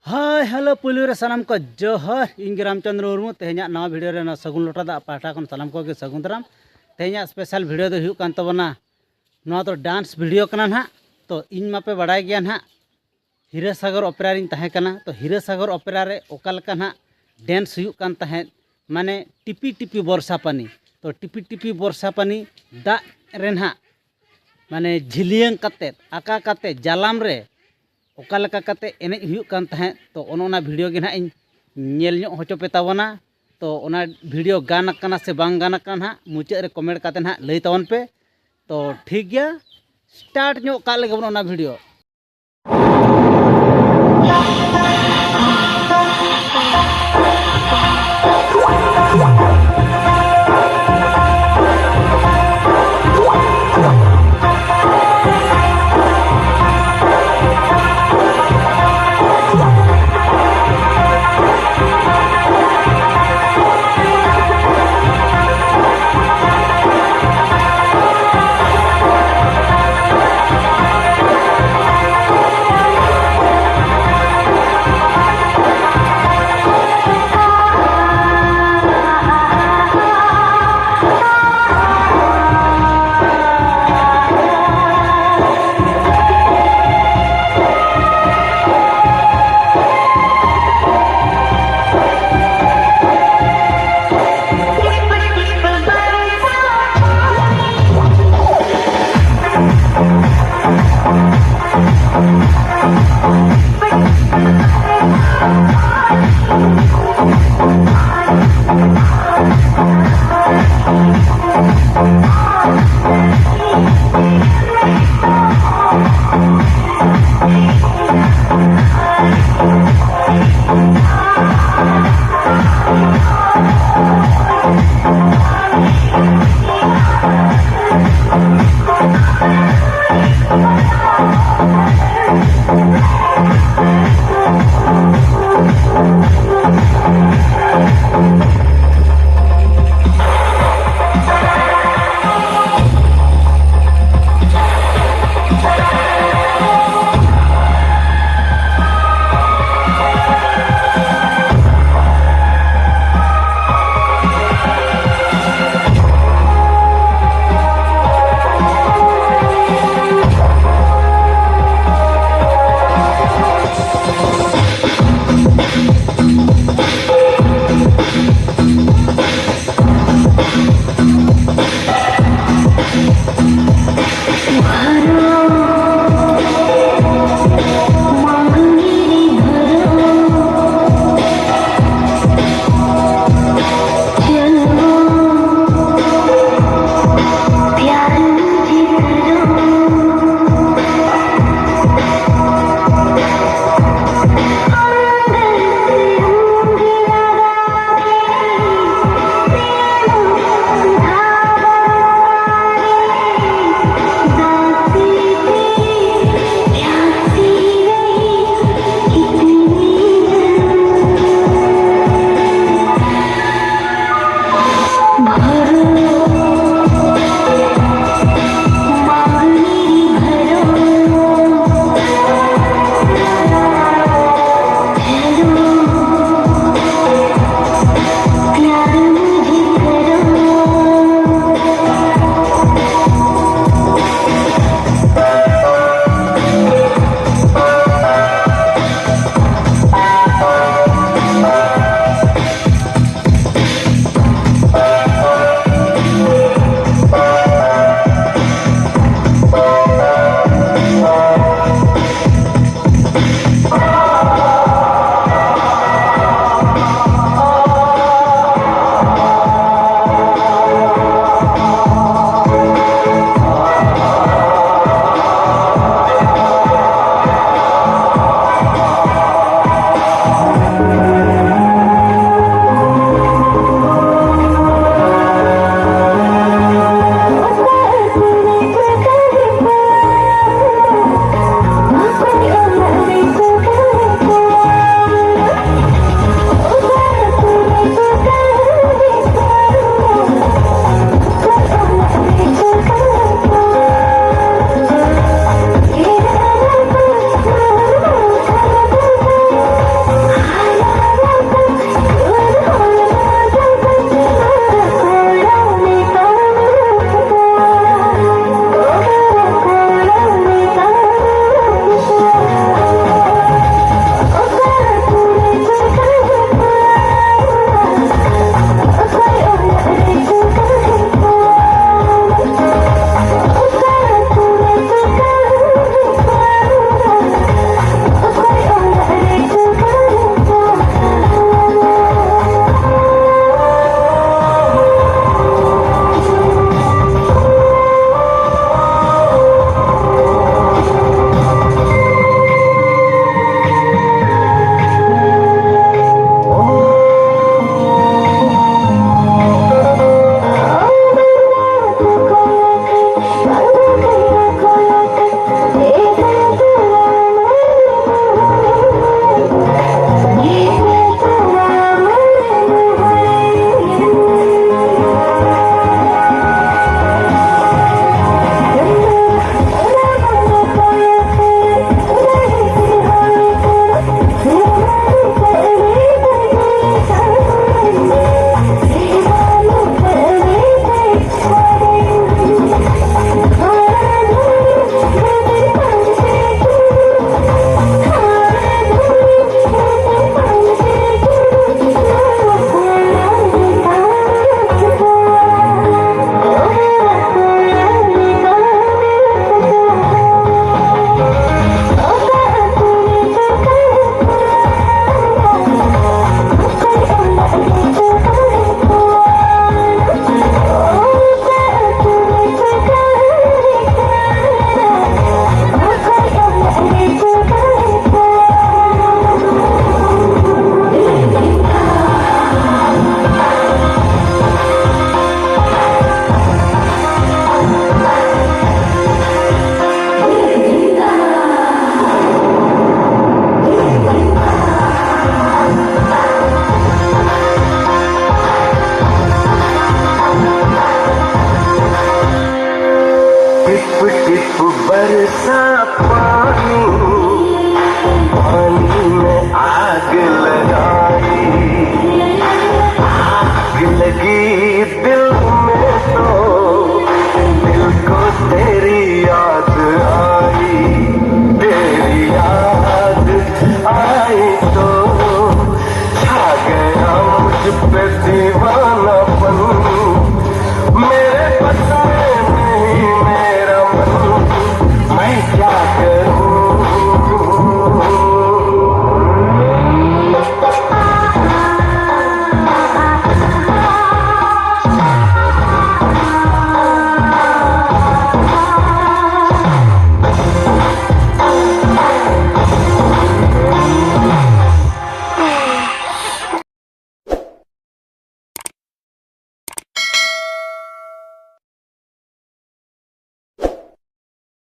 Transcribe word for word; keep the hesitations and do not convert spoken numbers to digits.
Hi hello, ᱯᱩᱭᱞᱩ ᱨᱮ ᱥᱟᱱᱟᱢ ᱠᱚ ᱡᱚᱦᱟᱨ᱾ ᱤᱧ ᱜᱮ ᱨᱟᱢᱪᱚᱸᱫᱽᱨᱚ ᱢᱩᱨᱢᱩ᱾ ᱛᱮᱦᱮᱧᱟᱜ ᱱᱟᱣᱟ ᱵᱷᱤᱰᱤᱭᱳ ᱨᱮ ᱱᱚᱣᱟ ᱥᱟᱹᱜᱩᱱ ᱞᱚᱴᱟ ᱫᱟᱜ ᱯᱟᱦᱴᱟ ᱠᱷᱚᱱ ᱥᱟᱱᱟᱢ ᱠᱚᱜᱮ ᱥᱟᱹᱜᱩᱱ ᱫᱟᱨᱟᱢ᱾ ᱛᱮᱦᱮᱧᱟᱜ ᱥᱯᱮᱥᱟᱞ ᱵᱷᱤᱰᱤᱭᱳ ᱫᱚ ᱦᱩᱭᱩᱜ ᱠᱟᱱ ᱛᱟᱵᱚᱱᱟ ᱱᱚᱣᱟ ᱫᱚ ᱰᱟᱱᱥ ᱵᱷᱤᱰᱤᱭᱳ ᱠᱟᱱᱟ ᱱᱟᱦᱟᱜ᱾ ᱛᱚ ᱤᱧ ᱢᱟᱯᱮ ᱵᱟᱲᱟᱭ ᱜᱮᱭᱟ ᱱᱟᱦᱟᱜ, ᱦᱤᱨᱟᱹᱥᱟᱜᱚᱨ ᱚᱯᱮᱨᱟ ᱨᱤᱧ ᱛᱟᱦᱮᱸ ᱠᱟᱱᱟ᱾ ᱛᱚ ᱦᱤᱨᱟᱹᱥᱟᱜᱚᱨ ᱚᱯᱮᱨᱟ ᱨᱮ ᱚᱠᱟ ᱞᱮᱠᱟ ᱱᱟᱦᱟᱜ ᱰᱮᱱᱥ ᱦᱩᱭᱩᱜ ᱠᱟᱱ ᱛᱟᱦᱮᱸᱫ, ᱢᱟᱱᱮ ᱴᱤᱯᱤ ᱴᱤᱯᱤ ᱵᱚᱨᱥᱟ ᱯᱟᱱᱤ᱾ ᱛᱚ ᱴᱤᱯᱤ ᱴᱤᱯᱤ ᱵᱚᱨᱥᱟ ᱯᱟᱱᱤ ᱫᱟᱜ ᱨᱮ ᱱᱟᱦᱟᱜ, ᱢᱟᱱᱮ ᱡᱷᱤᱞᱭᱟᱹᱝ ᱠᱟᱛᱮᱫ, ᱟᱠᱟ ᱠᱟᱛᱮᱫ, ᱡᱟᱞᱟᱢ ᱨᱮ ᱚᱠᱟ ᱞᱮᱠᱟ ᱠᱟᱛᱮ ᱮᱱᱮᱡ ᱦᱩᱭᱩᱜ ᱠᱟᱱ ᱛᱟᱦᱮᱸᱫ, ᱛᱚ ᱚᱱ ᱚᱱᱟ ᱵᱷᱤᱰᱤᱭᱳ ᱜᱮ ᱱᱟᱦᱟᱜ ᱤᱧ ᱧᱮᱞ ᱧᱚᱜ ᱦᱚᱪᱚ ᱯᱮ ᱛᱟᱵᱚᱱᱟ᱾ ᱛᱚ ᱚᱱᱟ ᱵᱷᱤᱰᱤᱭᱳ ᱜᱟᱱ ᱟᱠᱟᱱᱟ ᱥᱮ ᱵᱟᱝ ᱜᱟᱱ ᱟᱠᱟᱱᱟ ᱱᱟᱦᱟᱜ ᱢᱩᱪᱟᱹᱫ ᱨᱮ ᱠᱚᱢᱮᱱᱴ ᱠᱟᱛᱮ ᱱᱟᱦᱟᱜ ᱞᱟᱹᱭ ᱛᱟᱵᱚᱱ ᱯᱮ᱾ ᱛᱚ ᱴᱷᱤᱠ ᱜᱮᱭᱟ, ᱥᱴᱟᱨᱴ ᱧᱚᱜ ᱠᱟᱜ ᱞᱮᱜᱮ ᱵᱚᱱ ᱚᱱᱟ ᱵᱷᱤᱰᱤᱭᱳ᱾ ᱜᱮᱞᱮ ᱟᱭ ᱜᱮᱞᱮ ᱜᱤᱫ